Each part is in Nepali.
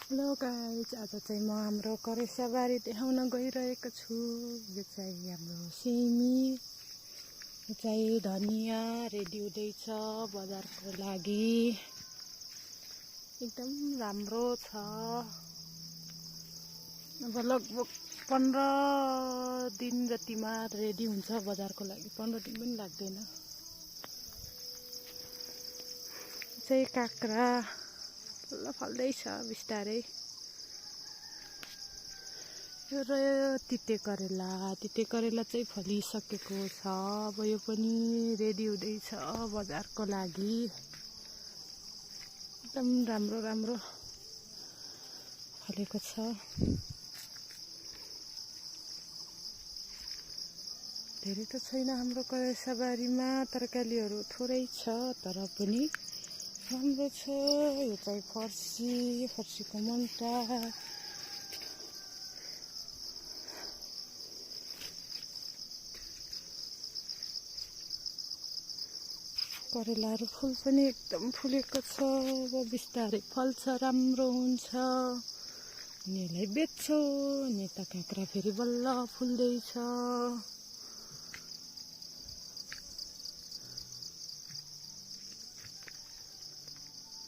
हेलो गाइज, आज चाहिँ म हाम्रो करेसाबारी देखाउन गइरहेको छु। यो चाहिँ हाम्रो सिमी, यो चाहिँ धनिया रेडी हुँदैछ बजारको लागि। एकदम राम्रो छ। अब लगभग 15 दिन जतिमा रेडी हुन्छ बजारको लागि। 15 दिन पनि लाग्दैन। चाहिँ काँक्रा फल्दैछ बिस्तारै। यो र तिते करेला चाहिँ फलिसकेको छ। अब यो पनि रेडी हुँदैछ बजारको लागि। एकदम राम्रो राम्रो फलेको छ। धेरै त छैन हाम्रो करेसाबारीमा, तरकारीहरू थोरै छ तर पनि राम्रो छ। यो चाहिँ फर्सीको मुन्टा, करेलाहरू फुल पनि एकदम फुलेको छ। अब बिस्तारै फल्छ, राम्रो हुन्छ। अनि यसलाई बेच्छौँ। अनि यता काँक्रा फेरि बल्ल फुल्दैछ।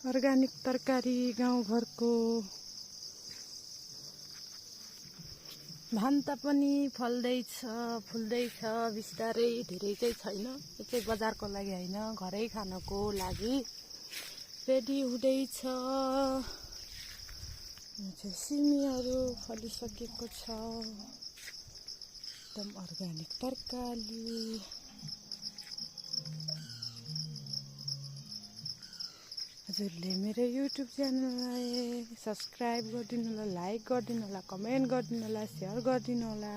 अर्ग्यानिक तरकारी गाउँघरको। भान्ता पनि फल्दैछ बिस्तारै, धेरै चाहिँ छैन। यो चाहिँ बजारको लागि होइन, घरै खानको लागि रेडी हुँदैछ। यो चाहिँ सिमीहरू फलिसकेको छ। एकदम अर्ग्यानिक तरकारी। हजुरले मेरो युट्युब च्यानललाई सब्सक्राइब गरिदिनु होला, लाइक गरिदिनु होला, कमेन्ट गरिदिनु होला, सेयर गरिदिनु होला।